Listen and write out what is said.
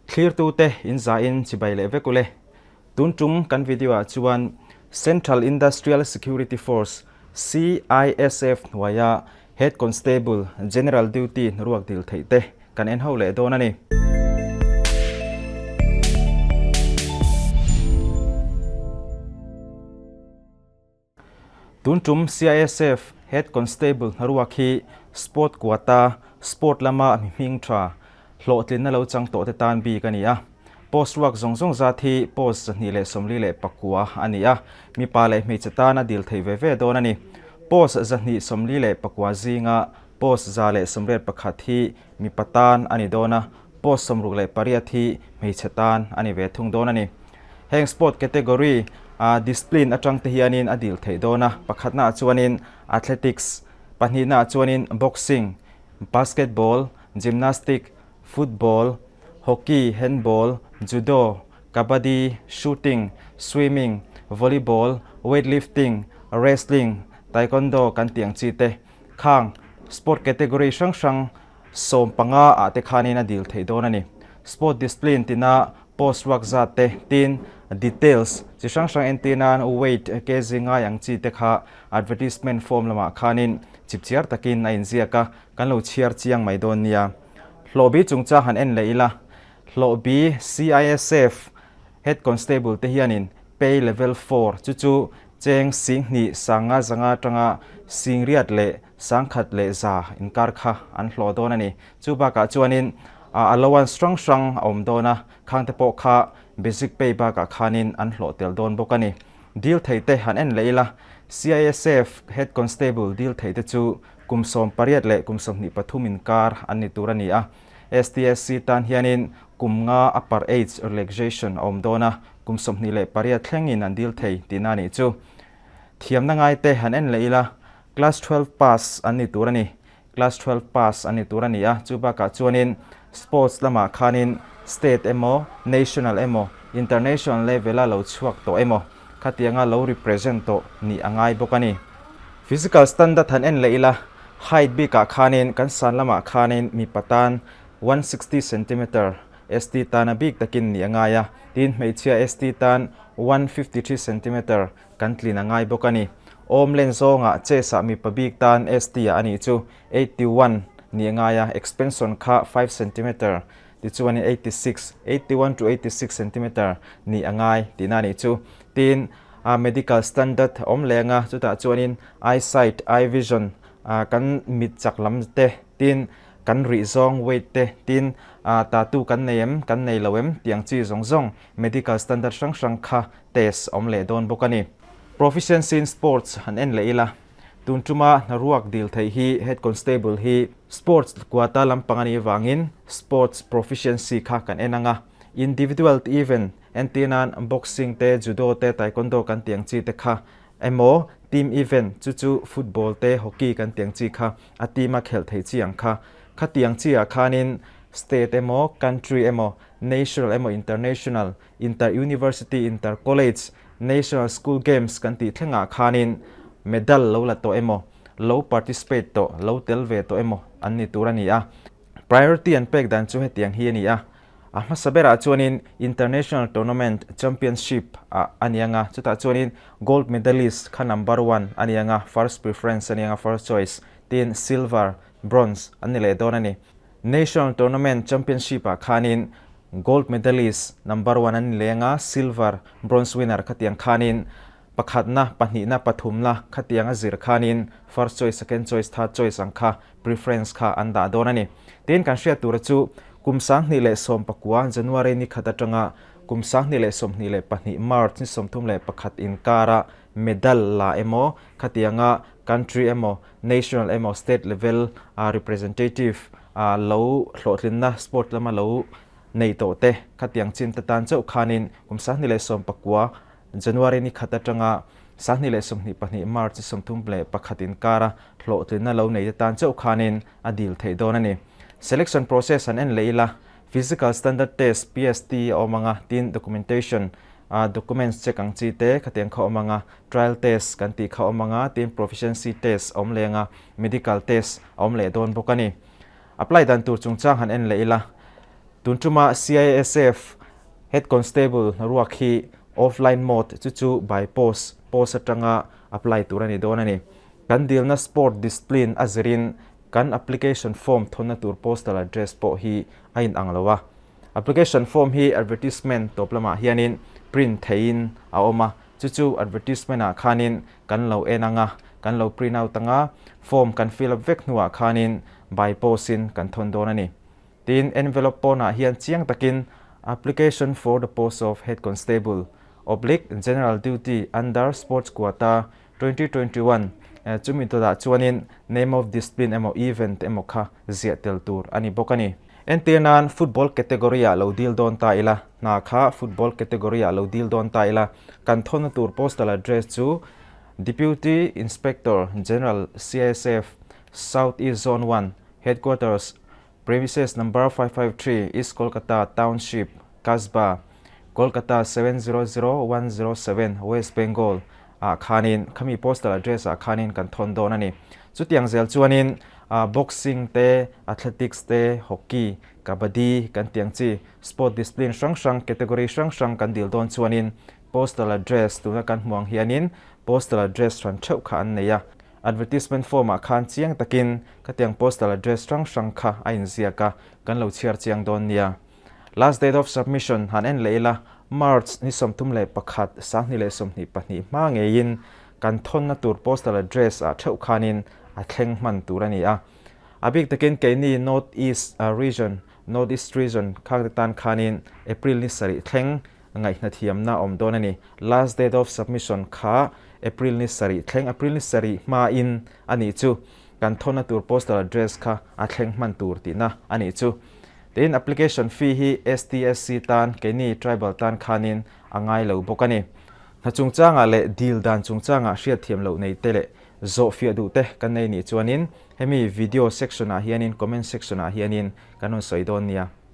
Thlirtute in zain chibai leh vek ule. Tun tum kan video ah chuan Central Industrial Security Force, CISF, hnuaia Head Constable, General Duty hnaruak dil theih te kan en ho leh dawn a ni. Tun tum CISF Head Constable hnaruak hi Sport quota, Sport lama mi hming tha, hlawhtlinna lo chang tawh te tan bik a ni a. Post ruak zawng zawng zat hi post 249 a ni a, mipa leh hmeichhe tan a dil thei ve ve dawn a ni. Post 249 zinga post 181 hi mipa tan a ni dawn a, post 68 hi hmeichhe tan a ni ve thung dawn a ni. Heng sport category ah discipline atang te hianin a dil theih dawn a, pakhatnaah chuanin athletics, pahnihnaah chuanin boxing, basketball, gymnastic, football, hockey, handball, judo, kabaddi, shooting, swimming, volleyball, weightlifting, wrestling, taekwondo kan tih ang chi te khang sport category hrang hrang 15 ah te khanin a dil theih dawn a ni. Sport discipline tina post ruak zat te tin details chi hrang hrang entir nan weight kg ngai ang chi te kha advertisement form lamah khanin chipchiar takin a inziak a, kan lo chhiar chiang mai dawn nia. Hlawhbi chungchang han en leh ila, Hlawhbi CISF Head Constable te hianin pay level 4 chu chu cheng 2000 500 atanga 81,100 inkar kha an hlawh dawn a ni. Chu bakah chuanin allowance hrang hrang a awm dawn a, khangte pawh kha basic pay bakah khanin an hlawh tel dawn bawk a ni. Dil thei te han en leh ila, CISF Head Constable dil thei te chu kum 18 leh kum 23 inkar an ni tur a ni a. STSC tan hianin kum nga upper age relaxation a awm dawn a, kum 28 thlengin an dil thei tihna a nih chu. Thiamna ngaite han en leh ila, Class 12 pass an ni tur a ni. Class 12 pass an ni tur a ni a, chu bakah chuanin sports lamah khanin state emaw, national emaw, international level-a lo chhuak tawh emaw khatianga lo represent tawh nih a ngai bawk a ni. Physical standard han en leh ila, height bikah khanin kan san lamah khanin mipa tan 160 centimeter ST tana bik takin nih a ngai a, tin hmeichhia ST tan 153 centimeter kan tlin a ngai bawk a ni. Awm len zawngah chess ah mipa bik tan ST ah a nih chu 81 nih a ngai a, expansion kha 5 centimeter tichuanin 86, 81 to 86 centimeter nih a ngai tihna a nih chu. Tin, medical standard a awm leng a, chutah chuanin eyesight, eye vision, kan mit chak lam te, tin kan rih zawng weight te, tin tattoo kan nei em, kan nei lo em tih ang chi zawng zawng medical standard hrang hrang kha test a awm leh dawn bawk a ni. Proficiency in Sports han en leh ila, tun tuma hnaruak dil theih hi Head Constable hi Sports quota lampang a nih avangin Sports Proficiency kha kan en ang a, Individual event entir nan Boxing te, Judo te, Taekwondo kan tih ang chi te kha emaw Team event chu chu Football te, Hockey kan tih ang chi kha a team a khelh theih chi ang kha. Khatiang chi ah khanin State emaw, Country emaw, National emaw, International Inter-University, Inter-College, National School Games kan tih thlengah khanin medal lo la tawh emaw, lo participate tawh, lo tel ve tawh emaw an ni tur a ni a. Priority an pek dan chu hetiang hi a ni a. A hmasa berah chuanin International Tournament Championship ah a ni ang a, chutah chuanin Gold Medalist kha number one a ni ang a, first preference a ni ang a, first choice, tin Silver, Bronze an ni leh dawn a ni. National Tournament Championship ah khanin Gold Medalist number one an ni leng a, Silver, Bronze winner khatiang khanin pakhatna, pahnihna, pathumna khatiang a zir khanin first choice, second choice, third choice ang kha preference kha an dah dawn a ni. Tin kan hriat tura chu kum 2019 January ni khat atanga kum 2022 March ni 31 inkara medal la emaw khatianga country emaw national emaw state level representative lo hlawhtlinna sport lama lo nei tawh te khatiang chin te tan chauh khanin kum 2019 January ni khat atanga 2022 March ni 31 inkara hlawhtlinna lo nei te tan chauh khanin a dil theih dawn a ni. Selection process an en leh ila Physical Standard Test, PST, a awm anga tin documentation documents check ang chi te khatiang kha awm anga trial test kan tih kha awm anga tin proficiency test a awm leh anga medical test a awm leh dawn bawk a ni. Apply dan tur chungchang han en leh ila. Tun tuma CISF Head Constable hnaruak hi offline mode chu chu by post, post atanga apply tur a ni dawn a ni. Kan dilna sport discipline a zirin kan application form thawnna tur postal address pawh hi a inang lo a. Application form hi advertisement tawp lamah hianin print theihin a awm a, chu chu advertisement ah khanin kan lo en ang a, kan lo print out ang a, form kan fill up vek hnuah khanin by post in kan thawn dawn a ni. Tin, envelope pawnah hian chiang takin Application for the post of Head Constable oblique General Duty under Sports Quota 2021 chumi dawtah chuanin name of discipline emaw event emaw kha ziah tel tur a ni bawk a ni. Entir nan football category ah lo deal dawn ta ila, hna kha football category ah lo deal dawn ta ila, kan thawnna tur postal address chu Deputy Inspector General CISF South East Zone One, Headquarters, Premises Number 553, East Kolkata Township, Kasba, Kolkata 700107, West Bengal ah khanin khami postal address ah khanin kan thawn dawn a ni. Chutiang zel chuanin boxing te, athletics te, hockey, kabaddi kan tih ang chi sport discipline hrang hrang category hrang hrang kan dil dawn chuanin postal address tuna kan hmuh ang hianin postal address hran theuh kha an nei a. Advertisement form ah khan chiang takin khatiang postal address hrang hrang kha a inziak a, kan lo chhiar chiang dawn nia. Last date of submission han en leh ila, March ni 31, 2022 hma ngeiin kan thawnna tur postal address ah theuh khanin a thleng hman tur a ni a. A bik takin keini North East Region, North East Region, khang te tan khanin April ni sarih thleng Ngaihna thiamna awm dawn a ni. Last date of submission kha April ni sarih thleng, April ni sarih hmain a nih chu. Kan thawnna tur postal address kha a thleng hman tur tihna a nih chu. Tin, application fee hi STSC tan, keini tribal tan khanin a ngai lo bawk a ni. Hna chungchangah leh deal dan chungchangah hriatthiam loh nei te leh zawhfiah duh te kan nei nih chuanin hemi video section ah hianin comment section ah hianin kan rawn sawi dawn nia.